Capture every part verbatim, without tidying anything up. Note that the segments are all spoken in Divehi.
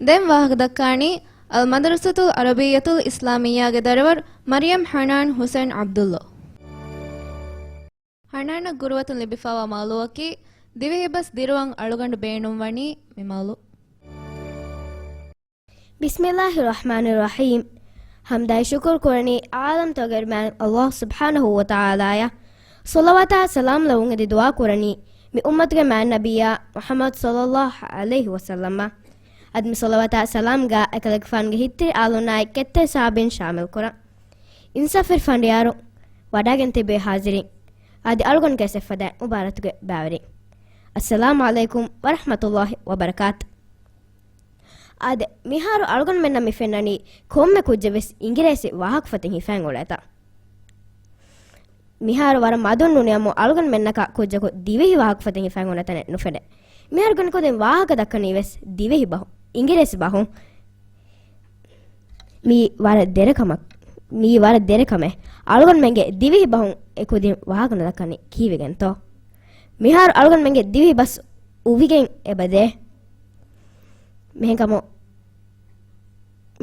ދެން ވާހަކަ ދައްކާނީ އަލް މަދްރަސަތުލް ޢަރަބިއްޔަތުލް އިސްލާމިއްޔާގެ ދަރަވަރު މަރިޔަމް ޙަނާން ޙުސައިން ޢަބްދުﷲ. ޙަނާނަށް ގުރުއަތުން ލިބިފައިވާ މައުޟޫޢަކީ ދިވެހި ބަސް ދިރުވަން އަޅުގަނޑު ބޭނުންވަނީ މި މައުޟޫޢު. ބިސްމިއްލާހި ރަޙްމާނި ރަޙީމް. ޙަމްދާއި ޝުކުރު ކުރަނީ ޢާލަމްތަކުގެ މާތް ﷲ ސުބްޙާނަހޫ ވަތަޢާލާއަށް. ޞަލަވާތާ ސަލާމް ލެއްވުން އެދި ދުޢާ ކުރަނީ މި އުއްމަތުގެ މާތް ނަބިއްޔާ މުޙައްމަދު ޞައްލައްލާހު ޢަލައިހި ވަސައްލަމަށް. އަދި މި ޞަލަވާތާ ސަލާމްގަ އެކަލޭގެފާނުގެ ހިތްތިރި އާލުންނާއި ކެތްތެރި ޞަޙާބީން ޝާމިލް ކުރަން. އިންސާފުވެރި ފަނޑިޔާރު ވަޑައިގެން ތިބޭ ޙާޟިރީން، އަދި އަޅުގަނޑުގެ އެއްފަދައިން މުބާރާތުގެ ބައިވެރިން، އައްސަލާމު ޢަލައިކުމް ވަރަޙްމަތުﷲ ވަބަރަކާތު. އާދެ، މިހާރު އަޅުގަނޑުމެންނަށް މި ފެންނަނީ ކޮންމެ ކުއްޖެއް ވެސް އިނގިރޭސި ވާހަކަފޮތެއް ހިފައިން އުޅޭތަން. މިހާރު ވަރަށް މަދުން ނޫނިއަމު އަޅުގަނޑުމެންނަކަށް ކުއްޖަކު ދިވެހި ވާހަކަފޮތެއް ހިފައިން އުޅޭ ތަނެއް ނުފެނޭ. މިހާރު ގަނޑުކޮށްދިން ވާހަކަ ދައްކަނީ ވެސް ދިވެހި ބަހުން، އިނގިރޭސި ބަހުން. މީ ވަރަށް ދެރަ ކަމަށް، މީ ވަރަށް ދެރަ ކަމެއް. އަޅުގަނޑުމެންގެ ދިވެހި ބަހުން އެ ކުދިން ވާހަކަ ނުދައްކަނީ ކީއްވެގެންތޯ؟ މިހާރު އަޅުގަނޑުމެންގެ ދިވެހި ބަސް އުވިގެން އެބަދޭ. މިހެންކަމުން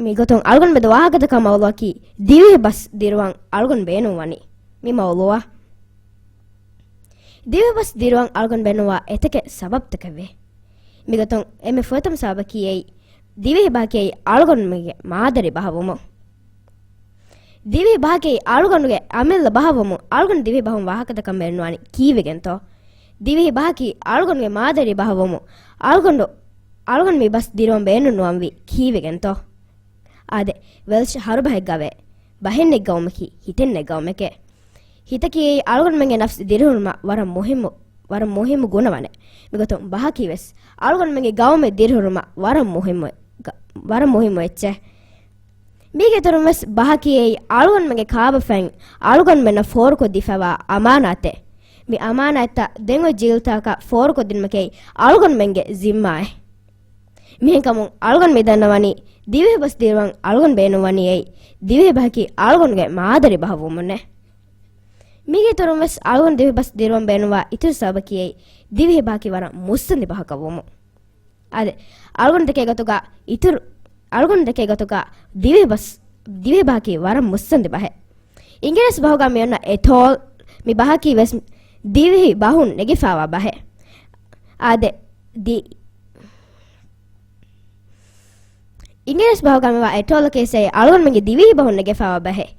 މިގޮތުން އަޅުގަނޑުމެން ވާހަކަދައްކާ މައުޟޫޢަކީ ދިވެހި ބަސް ދިރުވަން އަޅުގަނޑު ބޭނުންވަނީ މި މައުޟޫޢަށް. ދިވެހި ބަސް ދިރުވަން އަޅުގަނޑު ބޭނުންވާ އެތަކެއް ސަބަބުތަކެއްވޭ. މިގޮތުން އެންމެ ފުރަތަމަ ސަބަބަކީ އެއީ، ދިވެހި ބަހަކީ އަޅުގަނޑުމެންގެ މާދަރީ ބަހަށްވުމުން. ދިވެހި ބަހަކީ އަޅުގަނޑުގެ އަމިއްލަ ބަހަށްވުމުން އަޅުގަނޑު ދިވެހި ބަހުން ވާހަކަދައްކަން ބޭނުންވާނީ ކީއްވެގެންތޯ؟ ދިވެހި ބަހަކީ އަޅުގަނޑުގެ މާދަރީ ބަހަށްވުމުން އަޅުގަނޑު، އަޅުގަނޑު މި ބަސް ދިރުވަން ބޭނުންނުވަންވީ ކީއްވެގެންތޯ؟ އާދެ، ވެލްޝް ހަރުބަހެއްގަވޭ، ބަހެއްނެތް ގައުމަކީ ހިތެއްނެތް ގައުމެކޭ. ހިތަކީ އެއީ އަޅުގަނޑުމެންގެ ނަފްސު ދިރިހުރުމަށް ވަރަށް މުހިއްމު، ވަރަށް މުހިއްމު ގުނަވަނެއް. މިގޮތުން ބަހަކީ ވެސް އަޅުގަނޑުމެންގެ ގައުމެއް ދިރިހުރުމަށް ވަރަށް މުހިއްމު، ވަރަށް މުހިއްމު އެއްޗެއް. މީގެ އިތުރުން ވެސް ބަހަކީ އެއީ އަޅުގަނޑުމެންގެ ކާބަފައިން އަޅުގަނޑުމެންނަށް ފޯރުކޮށްދީފައިވާ އަމާނާތެއް. މި އަމާނާތްތައް ދެން އޮތް ޖީލުތަކަކަށް ފޯރުކޮށްދިނުމަކީ އަޅުގަނޑުމެންގެ ޒިންމާއެއް. މިހެންކަމުން އަޅުގަނޑު މި ދަންނަވަނީ ދިވެހި ބަސް ދިރުވަން އަޅުގަނޑު ބޭނުންވަނީ އެއީ، ދިވެހި ބަހަކީ އަޅުގަނޑުގެ މާދަރީ ބަހަށްވުމުންނޭ. މީގެ އިތުރުން ވެސް އަޅުގަނޑު ދިވެހި ބަސް ދިރުވަން ބޭނުންވާ އިތުރު ސަބަބަކީ އެއީ، ދިވެހި ބަހަކީ ވަރަށް މުއްސަނދި ބަހަކަށްވުމުން. އާދެ، އަޅުގަނޑު ދެކޭ ގޮތުގަ އިތުރު، އަޅުގަނޑު ދެކޭ ގޮތުގަ ދިވެހި ބަސް، ދިވެހި ބަހަކީ ވަރަށް މުއްސަނދި ބަހެއް. އިނގިރޭސި ބަހުގަ މި އޮންނަ އެޓޯލް، މި ބަހަކީ ވެސް ދިވެހި ބަހުން ނެގިފައިވާ ބަހެއް. އާދެ، ދި-، އިނގިރޭސި ބަހުގަ މިވާ އެޓޯލަކީ ވެސް އަޅުގަނޑުމެންގެ ދިވެހި ބަހުން ނެގިފައިވާ ބަހެއް.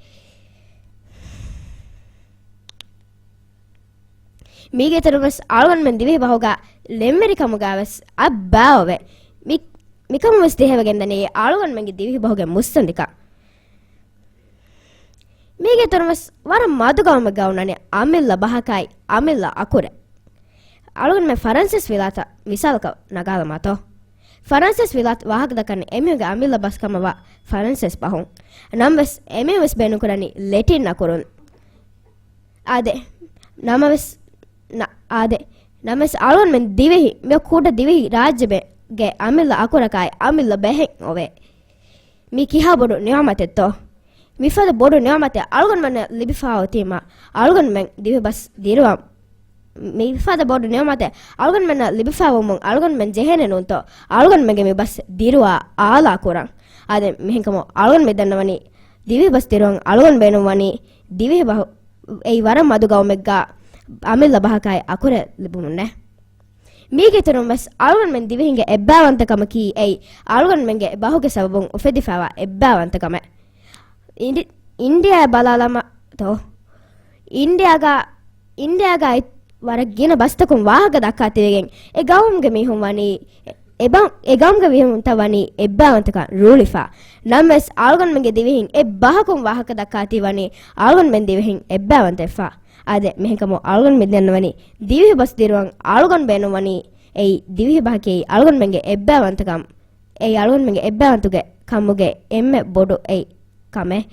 މީގެ އިތުރުން ވެސް އަޅުގަނޑުމެން ދިވެހި ބަހުގަ ޅެންވެރިކަމުގަ ވެސް އަށް ބާވަވޭ. މި-، މިކަމުން ވެސް ދިހަވެގެންދަނީ އަޅުގަނޑުމެންގެ ދިވެހި ބަހުގެ މުއްސަނދިކަން. މީގެ އިތުރުން ވެސް ވަރަށް މަދު ގައުމެއްގަ އުންނަނީ އަމިއްލަ ބަހަކާއި އަމިއްލަ އަކުރެއް. އަޅުގަނޑުމެން ފަރަންސޭސި ވިލާތަށް މިސާލަކަށް ނަގާލަމާތޯ. ފަރަންސޭސި ވިލާތު ވާހަކަ ދައްކަނީ އެމީހުންގެ އަމިއްލަ ބަސް ކަމަށްވާ ފަރަންސޭސި ބަހުން. ނަމަވެސް އެމީހުން ވެސް ބޭނުންކުރަނީ ލެޓިން އަކުރުން. އާދެ، ނަމަވެސް، ނަ-، އާދެ، ނަމަވެސް އަޅުގަނޑުމެން ދިވެހި، މި ކުޑަ ދިވެހި ރާއްޖެ ބެ-، ގެ އަމިއްލަ އަކުރަކާއި އަމިއްލަ ބަހެއް އޮވޭ. މީ ކިހާ ބޮޑު ނިޢުމަތެއްތޯ؟ މިފަދަ ބޮޑު ނިޢުމަތެއް އަޅުގަނޑުމެންނަށް ލިބިފައި އޮތީމާ، އަޅުގަނޑުމެން ދިވެހި ބަސް ދިރުވަން، މިފަދަ ބޮޑު ނިޢުމަތެއް އަޅުގަނޑުމެންނަށް ލިބިފައިވުމުން އަޅުގަނޑުމެން ޖެހޭނެ ނޫންތޯ، އަޅުގަނޑުމެންގެ މި ބަސް ދިރުވާ އާލާ ކުރަން. އާދެ، މިހެންކަމުން އަޅުގަނޑު މި ދަންނަވަނީ، ދިވެހި ބަސް ދިރުވަން އަޅުގަނޑު ބޭނުންވަނީ، ދިވެހި ބަހު އެއީ ވަރަށް މަދު ގައުމެއްގަ އަމިއްލަ ބަހަކާއި އަކުރެއް ލިބުމުންނޭ. މީގެ އިތުރުން ވެސް އަޅުގަނޑުމެން ދިވެހިންގެ އެއްބާވަންތަކަމަކީ އެއީ އަޅުގަނޑުމެންގެ ބަހުގެ ސަބަބުން އުފެދިފައިވާ އެއްބާވަންތަކަމެއް. އިންޑި-، އިންޑިއާއަށް ބަލާލަމާތޯ. އިންޑިއާގަ، އިންޑިއާގަ ވަރަށް ގިނަ ބަސްތަކުން ވާހަކަ ދައްކާ ތިބެގެން އެ ގައުމުގެ މީހުން ވަނީ، އެ ބަ-، އެ ގައުމުގެ މީހުންތައް ވަނީ އެއްބާވަންތަކަން ރޫޅިފަ. ނަމަވެސް އަޅުގަނޑުމެންގެ ދިވެހިން އެއް ބަހަކުން ވާހަކަ ދައްކާތީ ވަނީ އަޅުގަނޑުމެން ދިވެހިން އެއްބާވަންތަވެފަ. އާދެ، މިހެންކަމުން އަޅުގަނޑު މި ދަންނަވަނީ ދިވެހި ބަސް ދިރުވަން އަޅުގަނޑު ބޭނުންވަނީ އެއީ ދިވެހި ބަހަކީ އަޅުގަނޑުމެންގެ އެއްބާވަންތަކަން، އެއީ އަޅުގަނޑުމެންގެ އެއްބާވަންތުގެ ކަމުގެ އެންމެ ބޮޑު އެއް ކަމެއް.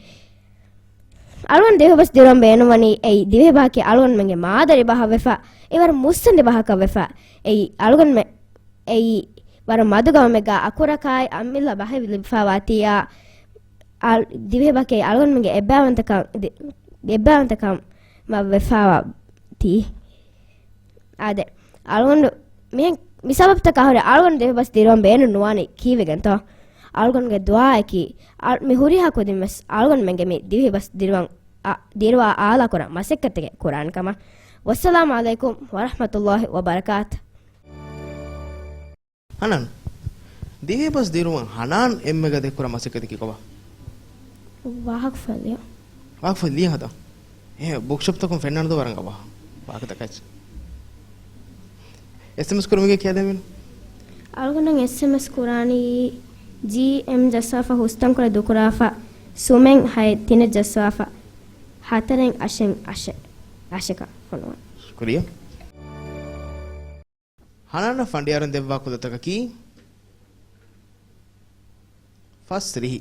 އަޅުގަނޑު ދިވެހި ބަސް ދިރުވަން ބޭނުންވަނީ އެއީ ދިވެހި ބަހަކީ އަޅުގަނޑުމެންގެ މާދަރީ ބަހަށްވެފަ، އެ ވަރަށް މުއްސަނދި ބަހަކަށްވެފަ، އެއީ އަޅުގަނޑުމެ-، އެއީ ވަރަށް މަދު ގައުމެއްގަ އަކުރަކާއި އަމިއްލަ ބަހެއް ލިބިފައިވާތީއާ، އަ-، ދިވެހި ބަހަކީ އަޅުގަނޑުމެންގެ އެއްބާވަންތަކަން، ދި-، އެއްބާވަންތަކަމަށް ވެފައިވާތީ. އާދެ، އަޅުގަނޑު މިހެން މި ސަބަބުތަކާ ހުރެ އަޅުގަނޑު ދިވެހިބަސް ދިރުވަން ބޭނުން ނުވާނީ ކީއްވެގެންތޯ؟ އަޅުގަނޑުގެ ދުޢާއަކީ، އަ، މި ހުރިހާ ކުދިން ވެސް އަޅުގަނޑުމެންގެ މި ދިވެހިބަސް ދިރުވަން، އަ، ދިރުވާ އާލާކުރާ މަސައްކަތެއް ކުރާނެ ކަމަށް. ވައްސަލާމު ޢަލައިކުމް ވަރަޙްމަތުﷲި ވަބަރަކާތު. ހަނާން، ދިވެހިބަސް ދިރުވަން ހަނާން އެންމެ ގަދަ ކުރާ މަސައްކަތަކީ ކޮބާ؟ ވާހަކަފުޅެއް ލިޔުން. ވާހަކަފުޅެއް ލިޔަން ހަދާ. އެ ބުކްޝޮޕްތަކުން ފެންނަން ދޯ ވަރަށް އަވަހަށް ވާހަކަތަކަށް. އެސްއެމްއެސް ކުރުމުގެ ކިޔާދެމީނު. އަޅުގަނޑަށް އެސްއެމްއެސް ކުރާނީ ޖީއެމް ޖައްސާފަ ހުސްތަންކޮޅެއް ދޫކުރާފަ، ސުމެން ހައެއް ތިނެއް ޖައްސާފަ، ހަތަރެއް އަށެއް އަށެއް އަށެކަށް ފޮނުވަން. ޝުކުރިއްޔާ. ހަނާނަށް ފަނޑިޔާރުން ދެއްވާ ކުލަތަކަކީ ފަސް ރިހި.